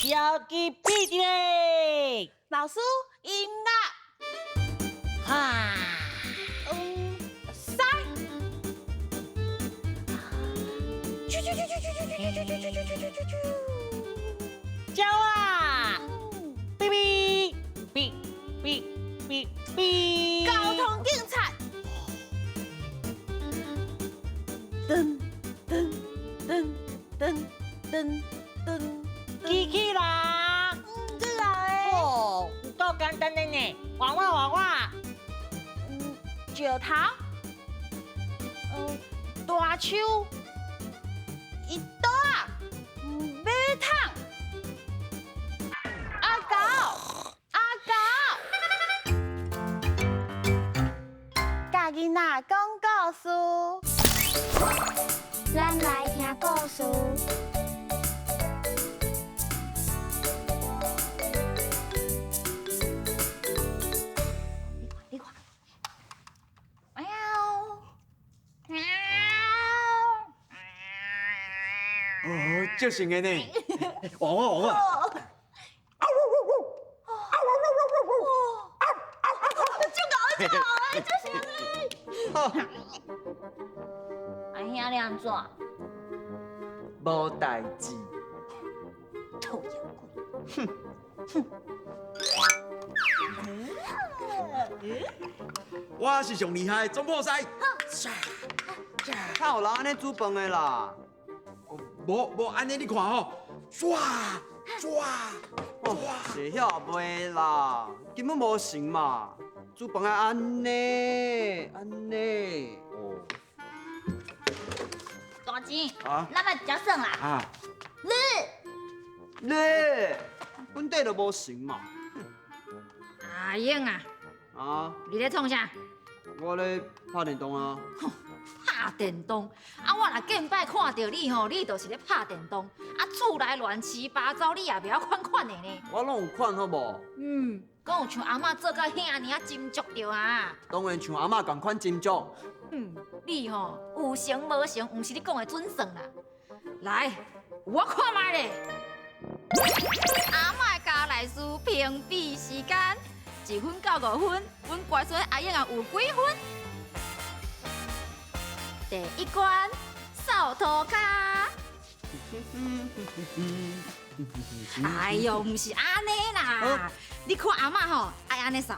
小鸡比一个，老师，音乐，哈，塞，啾啾啾啾啾啾啾啾啾啾啾啾啾，鸟啊，哔哔哔哔哔哔，交通警察，噔噔噔噔噔噔，机器人，这个欸，哦，有够简单的呢，换我换我，石头，大树，一桌仔，马桶，阿狗，阿狗，教囡仔讲故事，咱来听故事。你看，你看，喵，喵，哦，足神的呢！换我，换我。足够足够，足神的。阿兄你按怎？无代志。讨厌鬼！我是上厉害的总铺师。较有人按呢煮饭的啦？无无按呢，你看吼，唰唰哦，会晓袂啦，根本无成嘛。煮饭爱按呢按呢。哦。大钱，啊咱来食耍啦。啊！你，你，本底就无成嘛。阿英啊，啊？你咧创啥？我咧拍电动啊。拍电动？啊，我若见摆看著你吼，你就是咧拍电动。啊，厝内乱七八糟，你也袂晓款款的呢。我拢有款好无？嗯，敢有像阿嬷做甲遐尔啊斟酌著啊？当然像阿嬷仝款斟酌。嗯，你吼有成无成，毋是你讲的准算啦。来，我看覓咧。阿嬷的家内事评比时间，1分到5分，阮乖孙阿英啊有几分？第一关，扫涂跤。哎哟，毋是按呢啦，你看阿嬷吼，爱按呢扫。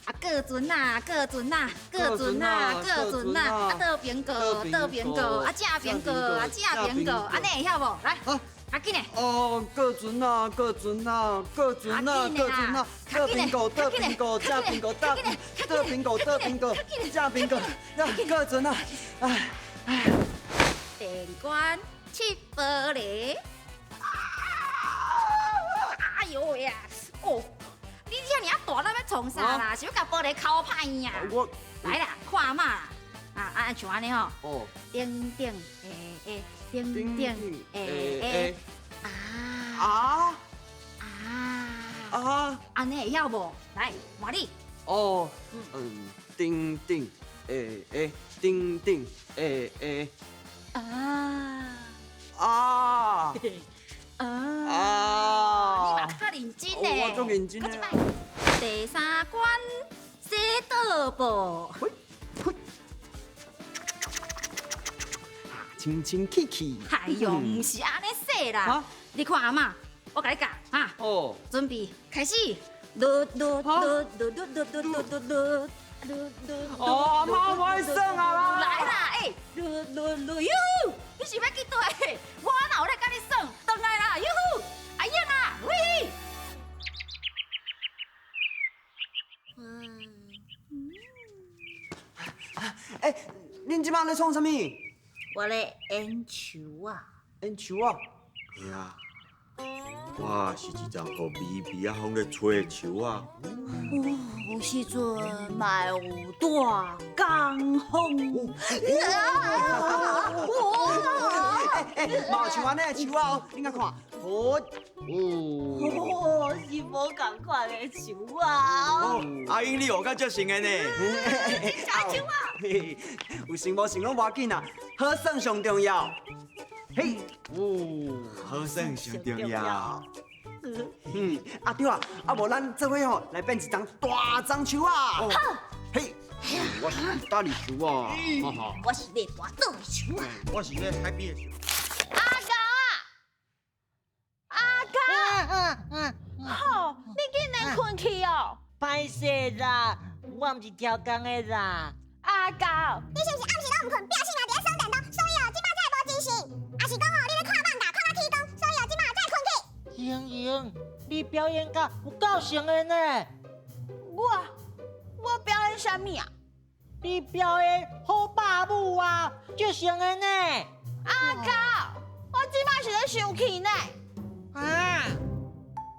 啊，过船啊，过船啊，过船啊，过船啊，啊，倒边过，倒边过，啊，正边过，啊，正边过，按呢会晓无？来，较紧的。哦，过船啊，过船啊，过船啊，过船啊，倒边过，倒边过，正边过，倒倒边过，倒边过，正边过，啊，过船啊，哎哎。第二关，拭玻璃。哎呦喂啊！哦，你遮尔啊大胆欲创啥啦？是欲共玻璃敲歹去啊？我来啦，看阿嬷啦，啊啊，像按呢吼。哦。顶顶下下，顶顶下下。啊啊啊啊！按呢会晓无？来，换你。哦，顶顶下下，顶顶下下。啊啊啊！啊！你嘛较认真呢。我足认真的。第三关，洗桌布。清清气气。哎哟，毋是按呢洗啦。你看阿嬷，我共你教哈。哦。准备开始。噜噜噜噜噜噜噜噜噜噜噜。哦，阿嬷，我爱耍啊啦！来啦，哎，噜噜噜哟，你是欲去佗？我哪有咧佮你耍？转来啦，哟呼，阿英啊，喂。哎，恁这摆咧创啥物？我咧演树仔。演树仔？嘿啊，我是一阵予微微仔风咧吹的树仔。哦，有时阵嘛会有大江风。欸，嘛有像按呢的樹仔哦，你共看，好，哦，哦，是無仝款的樹啊！哦，阿英你學甲足成的呢。真樹啊！有成無成攏無要緊啦，好耍上重要。嘿，哦，好耍上重要。嗯，啊對啊，啊無咱做伙吼來變一叢大樟樹啊！好，嘿，我是大栗樹啊，我是咧大枣的樹啊，我是咧海邊的樹。阿狗啊，阿狗，吼，你竟然睏去哦？歹勢啦，我毋是超工的啦。阿狗，你是毋是暗時攏毋睏，拼死命佇咧耍電動，所以哦，這擺才會無精神？抑是講哦，你咧看網咖看到起光，所以哦，這擺才會睏去？瑩瑩，你表演甲有夠像的呢。我表演啥物啊？你表演好霸母啊，足像的呢。阿狗，我這擺是咧生氣呢。啊！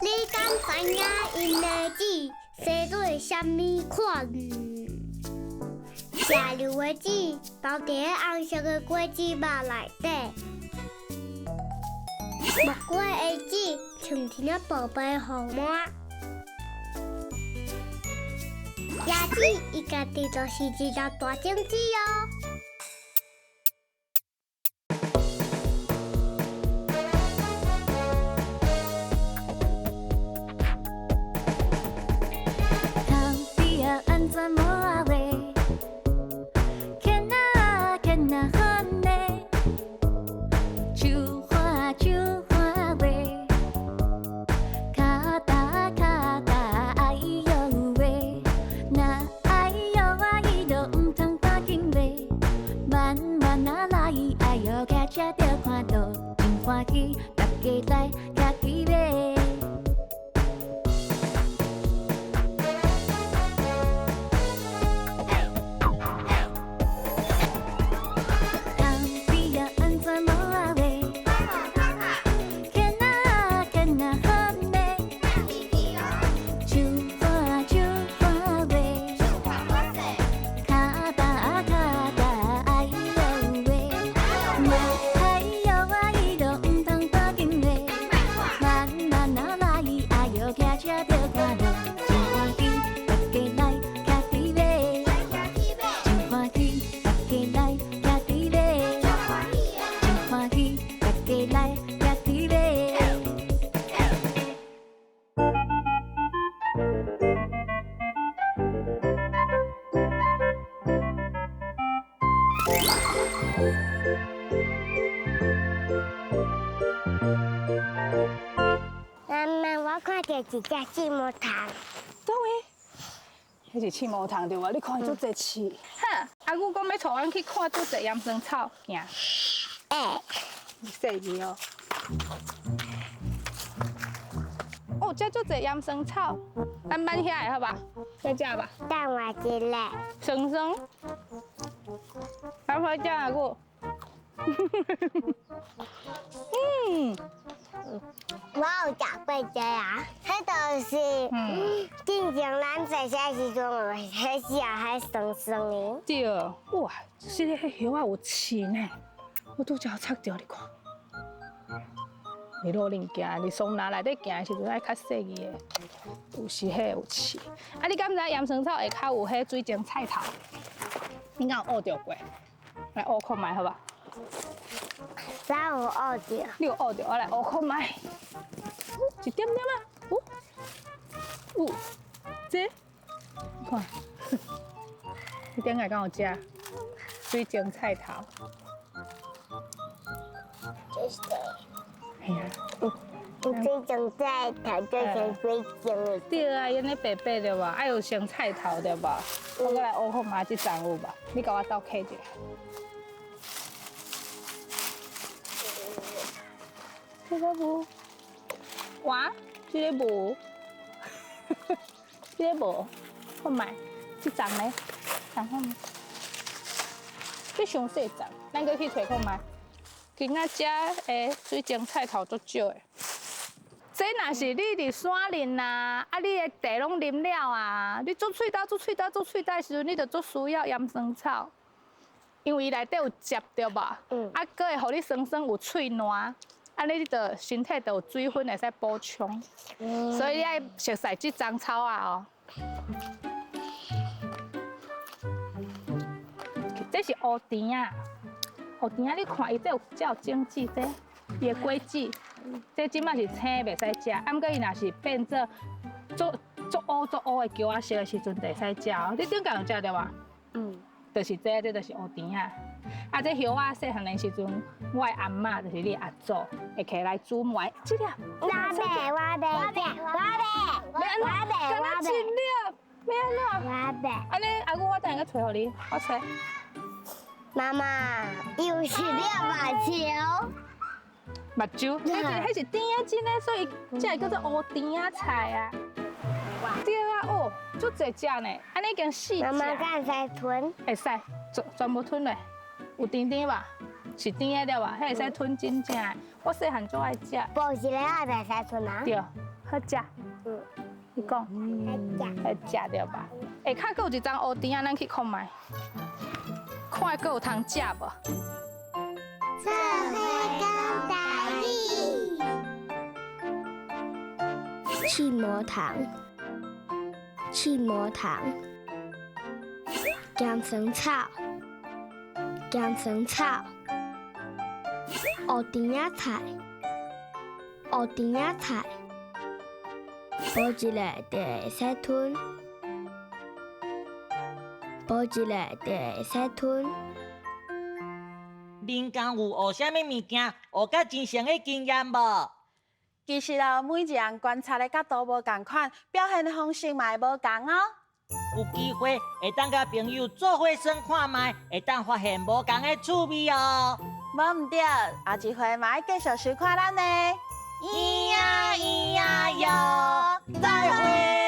你敢知影𪜶的籽生做啥物款？石榴的籽包佇咧紅色的果子肉內底，木瓜的籽像天仔寶貝雨毛，椰子伊家己就是一粒大種子哦。妈妈，我看著一隻刺毛蟲。佗位？彼是刺毛蟲對無？你看伊足濟刺。哈，阿舅講欲帶阮去看足濟岩酸草，行。欸。細膩哦。哦，這足濟岩酸草，咱挽遐的好吧？欲食吧？等我一下。酸酸。來回家阿舅。嗯。我有食過這啊，彼就是進前咱細細時陣有彼食彼酸酸的。對，哇，這个彼葉仔有刺呢，我拄才插著，你看。你路恁行，你桑拿內底行的時陣愛較細膩的，有時彼有刺。啊，你敢知岩酸草下跤有彼水晶菜頭？你敢有挖著過？來挖看覓好無？我有挖著。你有挖著，我來挖看覓。一點點啊，有，有，這，你看，你頂下敢有食水晶菜頭？這是。嘿啊。水晶菜頭就是水晶的。對啊，伊按呢白白對無？愛有生菜頭對無？我閣來挖看覓，這叢有無？你共我鬥揢一下。這個無，哇，這個無，這個無，看覓，這叢咧，叢看覓，這傷細叢，咱閣去揣看覓。今仔遮的水晶菜頭足少的。這若是你佇山林啊，啊，你的茶攏啉了啊，你做喙焦、做喙焦、做喙焦的時陣，你就足需要岩酸草。因為伊內底有汁對無？啊，閣會予你酸酸有喙瀾，按呢你就身體就有水分會使補充。所以你愛熟似這欉草仔哦。這是烏甜仔，烏甜仔你看伊這有這有種子，這伊的果子，這這擺是青袂使食，啊，毋過伊若是變做足足烏足烏的茄仔色的時陣，就會使食哦。你頂間有食著無？嗯。就是這，這就是烏甜仔。啊，這葉仔細漢的時陣，我的阿嬤就是你阿祖，會起來煮糜。這粒。我袂，我袂食，我袂，我袂，我袂。一粒，欲按怎？我袂。按呢，阿母，我等下閣揣予你，我揣。媽媽，又是粒目睭。目睭，彼是甜仔真的，所以才會叫做烏甜仔菜啊。對啊，哦，足濟隻呢，按呢已經四隻。媽媽敢會使吞？會使，全部吞落，有甜甜無？是甜的對吧？彼會使吞真正的。我細漢足愛食。剝一个仔就會使吞啊？對，好食。你講。好食。好食對吧？下跤閣有一欉烏甜仔，咱去看覓，看閣有通食無？做伙講台語。刺毛糖，刺毛糖，姜生草，姜生草，烏甜仔菜，烏甜仔菜，剝一个就會使吞，剝一个就會使吞。恁敢有學啥物物件，學甲真誠的經驗無？其實哦，每一人觀察的角度無仝款，表現的方式嘛會無仝哦。有機會會當佮朋友做伙耍看覓，會當發現無仝的趣味哦。無毋對，後一回嘛愛繼續收看咱的。咿呀咿呀喲，再會。